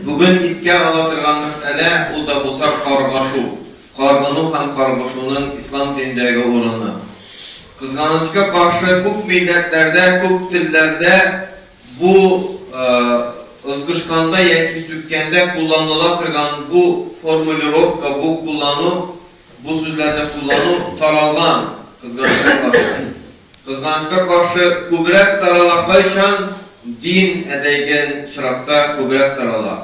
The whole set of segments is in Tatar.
Бүген искә ала торган мәсьәлә, ул да булса каргашу. Каргыну һәм каргышуның ислам динендәге урыны. Кызганычка каршы, күп милләтләрдә, күп телләрдә бу ызгышканда яки сүккәндә кулланыла торган бу формулировка, бу куллану, бу сүзләрне куллану таралган, кызганычка каршы. Кызганычка каршы, күбрәк тарала кайчан дин әзәйгән чиракта күбрәк тарала.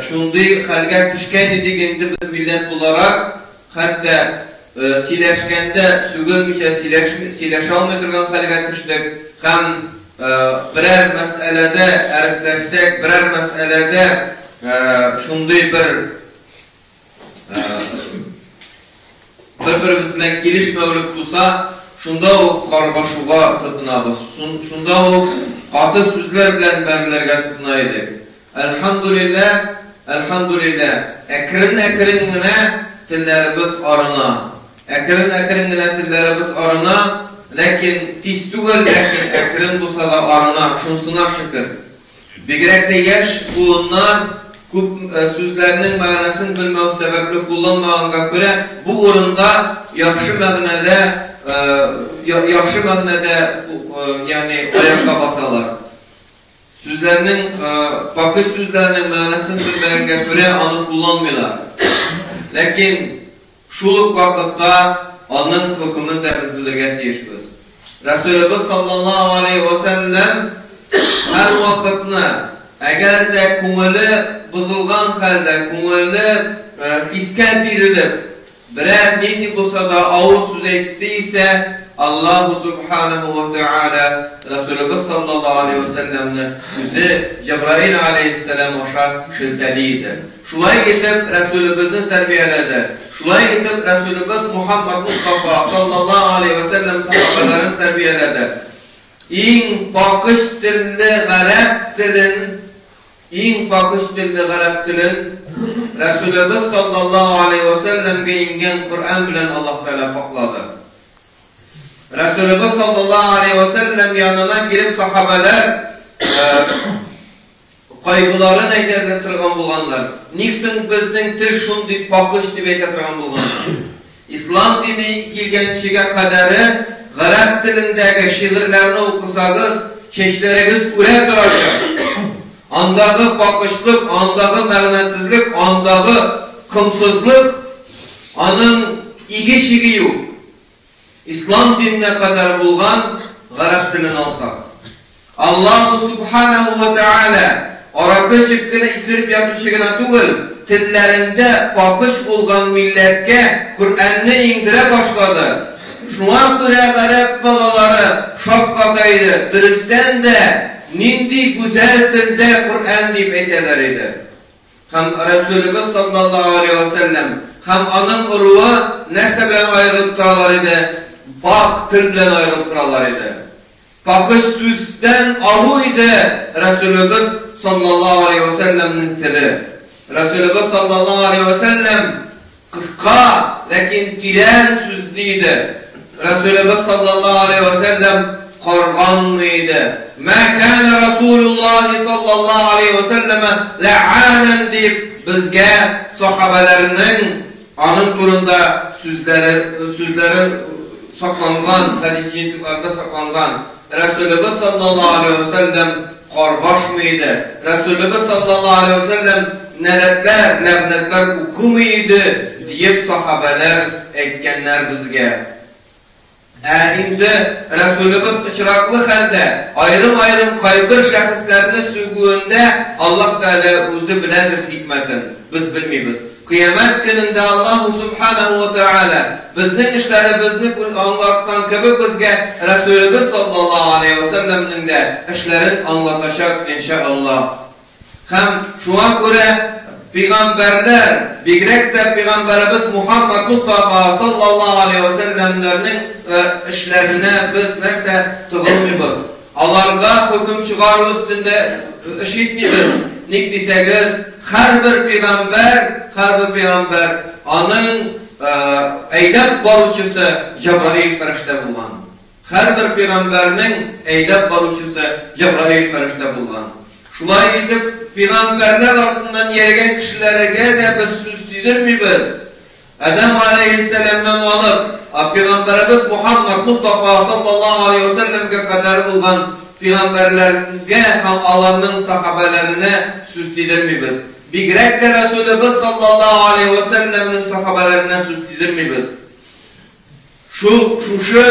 Шундый хәлгә төшкән идек инде без милләт буларак, хәтта сөйләшкәндә сүгенмичә сөйләшә алмый торган хәлгә төштек һәм берәр мәсьәләдә әрепләшсәк, берәр мәсьәләдә шундый бер бер-беребез белән килешмәүлек туса, шунда ук каргашуга тотынабыз. Шунда ук каты сүзләр белән бәрелергә тотына идек. Әлхәмдүлилләһ, әлхәмдүлилләһ, әкрен-әкрен генә телләребез арына. Әкрен-әкрен генә телләребез арына, ләкин тиз түгел, ләкин әкрен булса да арына, шунсына шөкер. Бигрәк тә яшь буыннар күп сүзләрнең мәгънәсен белмәү сәбәпле кулланмаганга күрә, бу урында яхшы мәгънәдә яхшы мәгънәдә ягъни аякка басалар. Сүзләрнең пакыш сүзләрнең мәгънәсен белмәгәнгә күрә аны кулланмыйлар. Ләкин шул ук вакытта аның хөкемен дә без белергә тиешбез. Расулыбыз саллаллаһу алейхи ва сәлләм һәр вакытны, әгәр дә күңеле бозылган хәлдә, күңеле хискә бирелеп, берәр нинди булса да авыр сүз әйтте исә, Аллаһу субханаху ва тааля Расулыбыз саллаллаһу алейхи ва сәлләмне үзе Җәбраил алейхиссалам аша шелтәли иде. Шулай итеп Расулыбызны тәрбияләде. Шулай итеп Расулыбыз Мухаммад Мустафа саллаллаһу алейхи ва сәлләм сахабаларын тәрбияләде. Иң пакыш телле гарәп телен Иң пакыш телле гарәп телен Рәсүлебез саллаллаһу алейхи ва сәлләмгә иңгән Коръән белән Аллаһ Тәгалә паклады. Рәсүлебез саллаллаһу алейхи ва сәлләм янына килеп сахабәләр кайгыларын әйтә торган булганнар. Ник соң безнең тел шундый пакыш дип әйтә торган булганнар. Ислам дине килгәнчегә кадәре гарәп телендәге шигырьләрне укысагыз, чәчләрегез үрә торачак. Андагы пакышлык, андагы мәгънәсезлек, андагы комсызлык, аның иге-чиге юк. Ислам диненә кадәр булган гарәп телен алсак. Аллаһу субханаху ва тааля аракы эчеп кенә исереп ятучы гына түгел, телләрендә пакыш булган милләткә Коръәнне иңдерә башлады. Шуңа күрә гарәп балалары шакката иде, дөрестән дә, нинди гүзәл телдә Коръән дип әйтәләр иде. Һәм Рәсүлебез саллаллаһу алейһи ва сәлләм һәм аның ыруы нәрсә белән аерылып торалар иде? Пакь тел белән аерылып торалар иде. Пакыш сүздән ару иде Рәсүлебез саллаллаһу алейһи ва сәлләмнең теле. Рәсүлебез саллаллаһу алейһи ва сәлләм кыска, ләкин тирән сүзле иде. Рәсүлебез саллаллаһу алейһи ва сәлләм карганмый иде. Мә кана Расулуллаһи саллаллаһу алейһи ва сәлләмә лә'анан дип безгә сахабәләрнең аның турында сүзләре сүзләре сакланган, хәдис җыентыкларында сакланган. Рәсүлебез саллаллаһу алейһи ва сәлләм каргашмый иде. Рәсүлебез саллаллаһу алейһи ва сәлләм нәләтләр, ләгънәтләр укымый иде, диеп сахабәләр әйткәннәр безгә. Ә инде Рәсүлебез очраклы хәлдә аерым-аерым кайбер шәхесләрне сүгүендә Аллаһ Тәгалә үзе беләдер хикмәтен, без белмибез. Кыямәт көнендә Аллаһу Субханаһу ва Тәгалә безнең эшләребезне аңлаткан кебек безгә Рәсүлебез саллаллаһу алейһи ва сәлләмнең дә эшләрен аңлатачак, иншаАллаһ. Һәм шуңа күрә пигамбәрләр, бигрәк тә пигамбәребез Мухаммад Мустафа саллаллаһу алейһи ва сәлләмнәрнең эшләренә без нәрсә тыгылмыйбыз. Аларга хөкем чыгару өстендә эш итмибез. Ник дисәгез, һәрбер пигамбәр, һәрбер пигамбәр аның әйдәп баручысы Җәбраил фәрештә булган. Һәрбер пигамбәрнең әйдәп баручысы Җәбраил фәрештә булган. Шулай итеп, пигамбәрләр артыннан ияргән кешеләргә дә без сүз тидермибез. Адәм алейһиссәламнан алып, пигамбәребез Мухаммад Мустафа саллаллаһу алейһи ва сәлләмгә кадәр булган пигамбәрләргә һәм аларның сахабәләренә сүз тидермибез. Бигрәк тә Рәсүлебез саллаллаһу алейһи ва сәлләмнең сахабәләренә сүз тидермибез. Шул шушы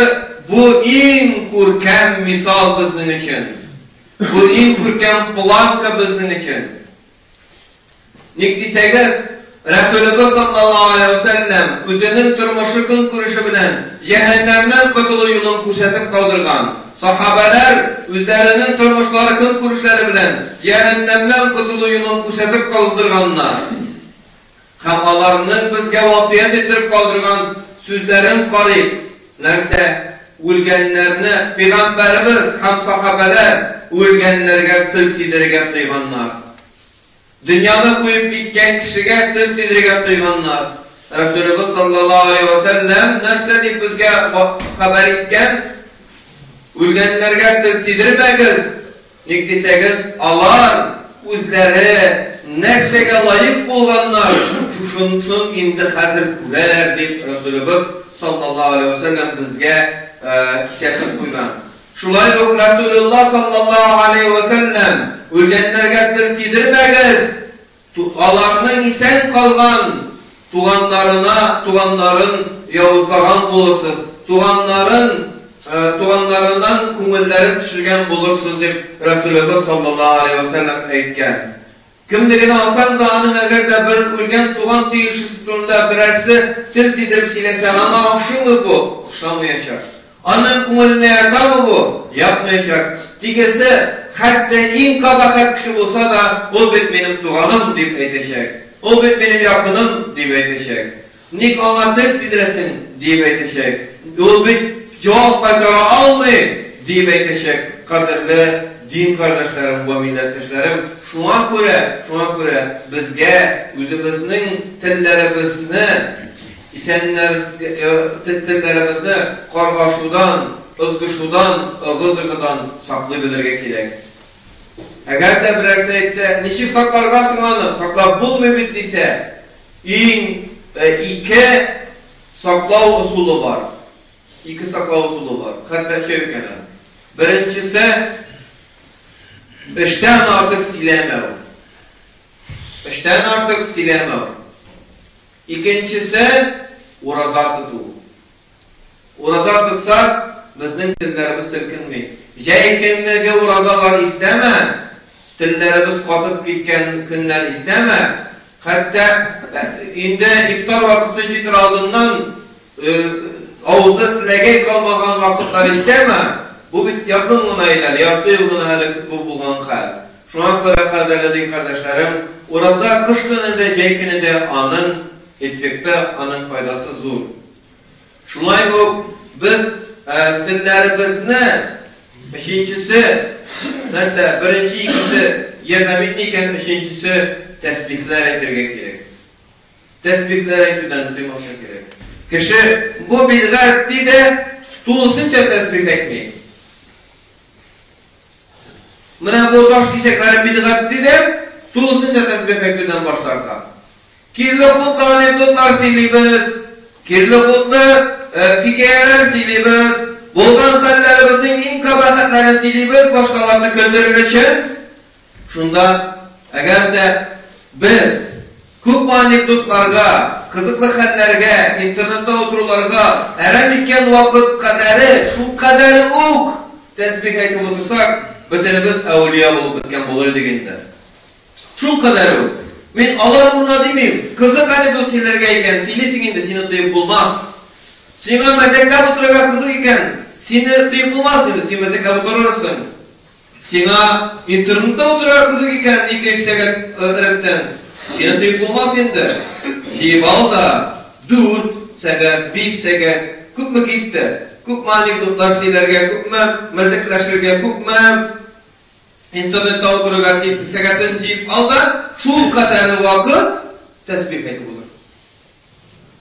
бу иң күркәм мисал безнең өчен. Бу иң күркәм планка безнең өчен. Ник дисәгез, Рәсүлебез саллаллаһу алейһи ва сәлләм үзенең тормышы көнкүреше белән җәһәннәмнән котылу юлын күрсәтеп калдырган. Сахабәләр үзләренең тормышлары көнкүрешләре белән җәһәннәмнән котылу юлын күрсәтеп калдырганнар. Һәм аларның безгә васыять иттереп калдырган сүзләрен карыйк. Нәрсә? Үлгәннәрне пигамбәребез һәм сахабәләр үлгәннәргә тел тидерергә тыйганнар. Дөньяны куеп киткән кешегә тел тидерергә тыйганнар. Рәсүлебез саллаллаһу алейһи ва сәлләм нәрсә дип безгә хәбәр иткән? Үлгәннәргә тел тидермәгез, ник дисәгез, алар үзләре нәрсәгә лаек булганнар, шушынысын инде хәзер күрәләр, дип Рәсүлебез саллаллаһу алейһи ва сәлләм безгә кисәтеп куйган. Шулай ук Рәсүлулла саллаллаһу алейһи вә сәлләм, Үлгәннәргә тел тидермәгез, аларның исән калган туганнарына туганнарын явызлаган булырсыз, туганнарын туганнарының күңелләрен төшергән булырсыз, дип Рәсүлебез саллаллаһу алейһи вә сәлләм әйткән. Кемне генә алсаң да, аның әгәр дә бер үлгән туган тиешлесе турында берәрсе тел тидереп сөйләсә, аңа охшыймы бу? Охшамаячак. Аның күңеленә ятамы бу? Ятмаячак. Тигесе, хәтта иң кабахәт кеше булса да, ул бит минем туганым, дип әйтәчәк. Ул бит минем якыным, дип әйтәчәк. Ник аңа тел тидерәсең, диеп әйтәчәк. Ул бит җавап кайтара алмый, диеп әйтәчәк. Кадерле дин кардәшләрем вә милләттәшләрем, шуңа күрә, шуңа күрә безгә үзебезнең телләребезне исәннәр телләребезне каргашудан, ызгышудан, ыгы-зыгыдан саклый белергә кирәк. Әгәр дә берәрсе әйтсә, ничек сакларга соң аны, саклап булмый бит дисә, иң ике саклау ысулы бар. Ике саклау ысулы бар. Хәтта өчәү икән әле. Беренчесе, өчтән артык сөйләмәү. Өчтән артык сөйләмәү. Икенчесе, ураза тоту. Ураза тотсак, безнең телләребез селкенми. Җәй көннеге уразалар истәме? Телләребез катып киткән көннәр истәме? Хәтта инде ифтар вакыты җитер алдыннан авызда селәгәй калмаган вакытлар истәме? Бу бит якын гына иде әле, ярты ел гына әле бу булган хәл. Шуңа күрә, кадерле дин кардәшләрем, ураза кыш көнендә, җәй көнендә аның эффекты, аның файдасы зур. Шулай ук без телләребезне өченчесе нәрсә, беренче икесе ярдәм итми икән, өченчесе тәсбихләр әйтергә кирәк. Тәсбихләр әйтүдән тыймаска кирәк. Кеше бу бидгать ди дә тулысынча тәсбих әйтми. Менә бу таш кисәкләре бидгать ди дә тулысынча тәсбих әйтүдән баш тарта. Кирле-хутлы анекдотлар сөйлибез, кирле-хутлы хикәяләр сөйлибез, булган хәлләребезнең иң кабахәтләрен сөйлибез, башкаларны көлдерер өчен. Шунда, әгәр дә без күп анекдотларга, кызыклы хәлләргә, интернетта утыруларга әрәм иткән вакыт кадәре, шул кадәре үк тәсбих әйтеп утырсак, бөтенебез әүлия булып беткән булыр идек инде. Шул кадәр үк. Мин алар урынына димим, кызык анекдот сөйләргә икән, сөйлисең инде, сине тыеп булмас. Сиңа мәзәкләп утырырга кызык икән, сине тыеп булмас инде, син мәзәкләп утырырсың. Сиңа интернетта утырырга кызык икән, ике-өч сәгать рәттән, сине тыеп булмас инде. Җыеп ал да, 4 сәгать, 5 сәгать, күпме китте? Күпме анекдотлар сөйләргә, күпме мәзәкләшергә, күпме Интернетта утырырга дип сәгатен җыеп ал да, шул кадәр вакыт тәсбих әйтеп утыр.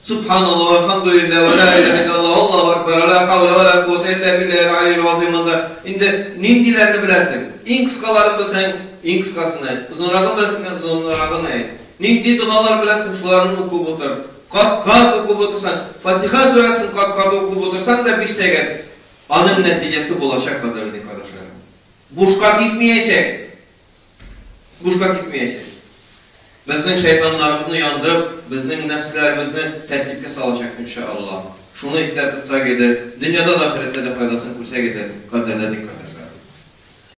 Субханаллах, вальхамдулиллах, ва ла илаһа иллаллах, Аллаһу акбар, ва ла хаула ва ла куввата илля биллахил алиил азим. Монда инде ниндиләрне беләсең? Иң кыскаларын белсәң, иң кыскасын әйт. Озынрагын беләсең икән, озынрагын әйт. Нинди догалар беләсең, шуларны укып утыр. Кат-кат укып утырсаң, Фатиха сүрәсен кат-кат укып утырсаң да биш сәгать, аның нәтиҗәсе булачак, кадерле дин кардәшләрем. Бушка китмиячәк. Бушка китмиячәк. Безнең шайтаннарыбызны яндырып, безнең нәфсләребезне тәртипкә салачак, иншаАллаһ. Шуны истә тотсак иде, дөньяда да, ахирәттә дә файдасын күрсәк иде, кадерле дин кардәшләрем.